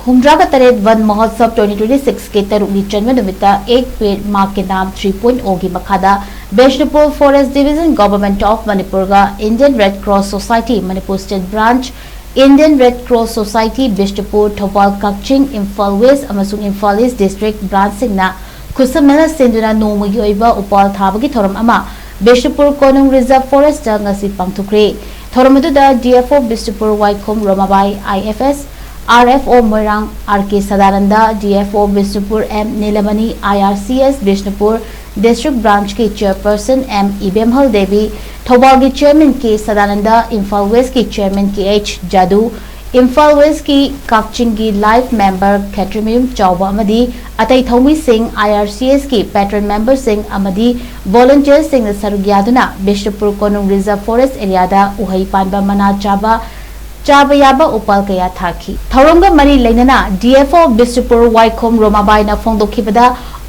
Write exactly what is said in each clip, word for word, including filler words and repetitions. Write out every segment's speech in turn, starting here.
ꯍꯨꯝꯗ꯭ꯔꯥꯒ ꯇꯔꯦꯠ Van Mahotsav twenty twenty-six ꯀꯤ ꯇꯔꯨꯛꯅꯤ ꯆꯟꯕ ꯅꯨꯃꯤꯠꯇ Ek Ped Maa Ke Naam three point O ꯒꯤ ꯃꯈꯥꯗ Bishnupur Forest Division, Government of Manipur ꯒ Indian Red Cross Society Manipur State Branch, Indian Red Cross Society Bishnupur, Thoubal, Kakching, Imphal West ꯑꯃꯁꯨꯡ Imphal East District Branch ꯁꯤꯡꯅ ꯈꯨꯠꯁꯝꯅꯅ ꯁꯤꯟꯗꯨꯅ ꯅꯣꯡꯃꯒꯤ ꯑꯣꯏꯕ ꯎꯄꯥꯜ ꯊꯥꯕꯒꯤ ꯊꯧꯔꯝ ꯑꯃ ꯕꯤꯁꯅꯨꯄꯨꯔ ꯀꯣꯅꯨꯡ Reserve Forest ꯇ ꯉꯁꯤ ꯄꯥꯡꯊꯣꯛꯈ꯭ꯔꯦ꯫ ꯊꯧꯔꯝ ꯑꯗꯨꯗ D F O ꯕꯤꯁꯅꯨꯄꯨꯔ ꯋꯥꯏꯈꯣꯝ ꯔꯣꯃꯥꯕꯥꯏ, I F S, R F O Moirang, R K Sadananda, D F O Bishnupur M ꯅꯤꯂꯃꯅꯤ, I R C S Bishnupur District Branch ꯀꯤ Chairperson M ꯏꯕꯦꯝꯍꯜ Devi, ꯊꯧꯕꯥꯜꯒꯤ Chairman K Sadananda, Imphal West ꯀꯤ Chairman K H ꯖꯥꯗꯨ, Imphal West ꯀꯤ ꯀꯛꯆꯤꯡꯒꯤ Life Member ꯈꯦꯇ꯭ꯔꯤꯃꯌꯨꯝ ꯆꯥꯎꯕ ꯑꯃꯗꯤ ꯑꯇꯩ ꯊꯧꯃꯤꯁꯤꯡ, I R C S ꯀꯤ Patron Member ꯁꯤꯡ ꯑꯃꯗꯤ Volunteer ꯁꯤꯡꯅ ꯁꯔꯨꯛ ꯌꯥꯗꯨꯅ ꯕꯤꯁꯅꯨꯄꯨꯔ ꯀꯣꯅꯨꯡ Reserve Forest Area ꯗ ꯎꯍꯩ ꯄꯥꯟꯕ ꯃꯅꯥ ꯆꯥꯕ, ꯆꯥꯕ ꯌꯥꯕ ꯎꯄꯥꯜ ꯀꯌꯥ ꯊꯥꯈꯤ꯫ ꯊꯧꯔꯝꯒ ꯃꯔꯤ ꯂꯩꯅꯅ D F O ꯕꯤꯁꯅꯨꯄꯨꯔ ꯋꯥꯏꯈꯣꯝ ꯔꯣꯃꯥꯕꯥꯏꯅ ꯐꯣꯡꯗꯣꯛꯈꯤꯕꯗ,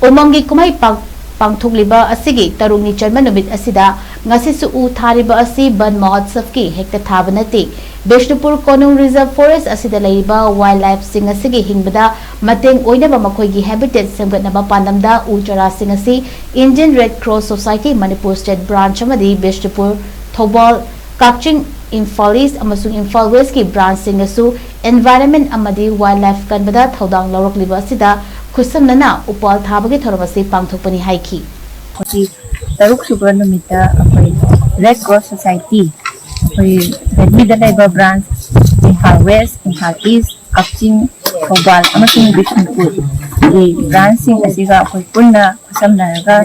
ꯎꯃꯪꯒꯤ ꯀꯨꯝꯍꯩ ꯄꯥꯡ-, ꯄꯥꯡꯊꯣꯛꯂꯤꯕ ꯑꯁꯤꯒꯤ ꯇꯔꯨꯛꯅꯤ ꯆꯟꯕ ꯅꯨꯃꯤꯠ ꯑꯁꯤꯗ ꯉꯁꯤꯁꯨ ꯎ ꯊꯥꯔꯤꯕ ꯑꯁꯤ Van Mahotsav ꯀꯤ ꯍꯦꯛꯇ ꯊꯥꯕ ꯅꯠꯇꯦ꯫ ꯕꯤꯁꯅꯨꯄꯨꯔ ꯀꯣꯅꯨꯡ Reserve Forest ꯑꯁꯤꯗ ꯂꯩꯔꯤꯕ wildlife ꯁꯤꯡ ꯑꯁꯤꯒꯤ ꯍꯤꯡꯕꯗ ꯃꯇꯦꯡ ꯑꯣꯏꯅꯕ ꯃꯈꯣꯏꯒꯤ habitat ꯁꯦꯝꯒꯠꯅꯕ ꯄꯥꯟꯗꯝꯗ ꯎ ꯆꯥꯔꯥꯁꯤꯡ ꯑꯁꯤ Indian Red Cross Society Manipur State Branch ꯑꯃꯗꯤ ꯕꯤꯁꯅꯨꯄꯨꯔ, ꯊꯧꯕꯥꯜ, ꯀꯛꯆꯤꯡ, ꯏꯝꯐꯥꯜ East ꯑꯃꯁꯨꯡ ꯏꯝꯐꯥꯜ West ꯀꯤ branch ꯁꯤꯡꯅꯁꯨ environment ꯑꯃꯗꯤ wildlife ꯀꯟꯕꯗ ꯊꯧꯗꯥꯡ ꯂꯧꯔꯛꯂꯤꯕ ꯑꯁꯤꯗ ꯈꯨꯠꯁꯝꯅꯅ ꯎꯄꯥꯜ ꯊꯥꯕꯒꯤ ꯊꯧꯔꯝ ꯑꯁꯤ ꯄꯥꯡꯊꯣꯛꯄꯅꯤ ꯍꯥꯏꯈꯤ꯫ ꯍꯧꯖꯤꯛ ꯇꯔꯨꯛ ꯁꯨꯕ ꯅꯨꯃꯤꯠꯇ ꯑꯩꯈꯣꯏ Red Cross Society, ꯑꯩꯈꯣꯏ ꯗꯦꯜꯂꯤꯗ ꯂꯩꯕ branch, Imphal West, Imphal East, ꯀꯛꯆꯤꯡ, ꯊꯧꯕꯥꯜ ꯑꯃꯁꯨꯡ ꯕꯤꯁꯅꯨꯄꯨꯔꯒꯤ branch ꯁꯤꯡ ꯑꯁꯤꯒ ꯑꯩꯈꯣꯏ ꯄꯨꯟꯅ ꯈꯨꯠꯁꯝꯅꯔꯒ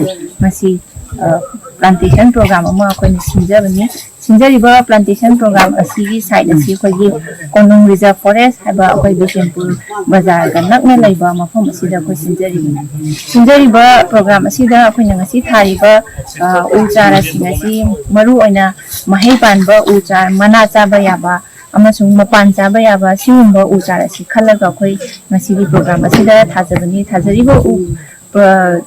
ꯉꯁꯤ, ꯑ, plantation program ꯑꯃ ꯑꯩꯈꯣꯏꯅ ꯁꯤꯟꯖꯕꯅꯤ꯫ ꯁꯤꯟꯖꯔꯤꯕ plantation program ꯑꯁꯤꯒꯤ site ꯑꯁꯤ ꯑꯩꯈꯣꯏꯒꯤ ꯀꯣꯅꯨꯡ Reserve Forest ꯍꯥꯏꯕ ꯑꯩꯈꯣꯏ ꯕꯤꯁꯦꯝꯄꯨꯔ ꯕꯖꯥꯔꯒ ꯅꯛꯅ ꯂꯩꯕ ꯃꯐꯝ ꯑꯁꯤꯗ ꯑꯩꯈꯣꯏ ꯁꯤꯟꯖꯔꯤꯕꯅꯤ꯫ ꯁꯤꯟꯖꯔꯤꯕ program ꯑꯁꯤꯗ ꯑꯩꯈꯣꯏꯅ ꯉꯁꯤ ꯊꯥꯔꯤꯕ, ꯑ, ꯎ ꯆꯥꯔꯥꯁꯤꯡ ꯑꯁꯤ ꯃꯔꯨꯑꯣꯏꯅ ꯃꯍꯩ ꯄꯥꯟꯕ ꯎ ꯆꯥꯔ, ꯃꯅꯥ ꯆꯥꯕ ꯌꯥꯕ ꯑꯃꯁꯨꯡ ꯃꯄꯥꯟ ꯆꯥꯕ ꯌꯥꯕ ꯁꯤꯒꯨꯝꯕ ꯎ ꯆꯥꯔꯥ ꯑꯁꯤ ꯈꯜꯂꯒ ꯑꯩꯈꯣꯏ ꯉꯁꯤꯒꯤ program ꯑꯁꯤꯗ ꯊꯥꯖꯕꯅꯤ꯫ ꯊꯥꯖꯔꯤꯕ ꯎ, ꯑ,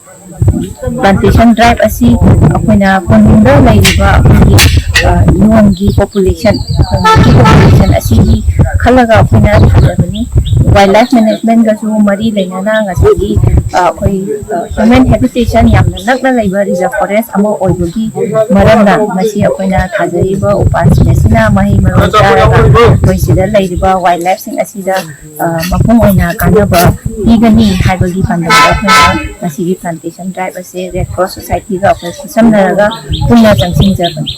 plantation drive ꯑꯁꯤ ꯑꯩꯈꯣꯏꯅ ꯀꯣꯅꯨꯡꯗ ꯂꯩꯔꯤꯕ ꯑꯩꯈꯣꯏꯒꯤ ꯌꯣꯟꯒꯤ ꯄꯣꯄꯨꯂꯦꯁꯟ, ꯉꯥꯒꯤ ꯄꯣꯄꯨꯂꯦꯁꯟ ꯑꯁꯤꯒꯤ ꯈꯜꯂꯒ ꯑꯩꯈꯣꯏꯅ ꯊꯥꯖꯕꯅꯤ꯫ ꯋꯥꯏꯜ ꯂꯥꯏꯐ ꯃꯦꯅꯦꯖꯃꯦꯟꯒꯁꯨ ꯃꯔꯤ ꯂꯩꯅꯅ ꯉꯁꯥꯏꯒꯤ ꯑꯩꯈꯣꯏ ꯍ꯭ꯌꯨꯃꯦꯟ ꯍꯦꯕꯤꯇꯦꯁꯟ ꯌꯥꯝꯅ ꯅꯛꯅ ꯂꯩꯕ ꯔꯤꯖꯥꯔꯚ ꯐꯣꯔꯦꯁ ꯑꯃ ꯑꯣꯏꯕꯒꯤ ꯃꯔꯝꯅ ꯉꯁꯤ ꯑꯩꯈꯣꯏꯅ ꯊꯥꯖꯔꯤꯕ ꯎꯄꯥꯜꯁꯤꯡ ꯑꯁꯤꯅ ꯃꯍꯩ ꯃꯔꯣꯡ ꯆꯥꯔꯒ ꯑꯩꯈꯣꯏ ꯁꯤꯗ ꯂꯩꯔꯤꯕ ꯋꯥꯏꯜ ꯂꯥꯏꯐꯁꯤꯡ ꯑꯁꯤꯗ ꯃꯄꯨꯡ ꯑꯣꯏꯅ ꯀꯥꯟꯅꯕ ꯄꯤꯒꯅꯤ ꯍꯥꯏꯕꯒꯤ ꯄꯥꯟꯗꯝꯗ ꯑꯩꯈꯣꯏꯅ ꯉꯁꯤꯒꯤ ꯄ꯭ꯂꯥꯟꯇꯦꯁꯟ ꯗ꯭ꯔꯥꯏꯕ ꯑꯁꯦ ꯔꯦꯗ ꯀ꯭ꯔꯣꯁ ꯁꯣꯁꯥꯏꯇꯤꯒ ꯑꯩꯈꯣꯏ ꯈꯨꯠꯁꯝꯅꯔꯒ ꯄꯨꯟꯅ ꯆꯪꯁꯤꯟꯖꯕꯅꯤ꯫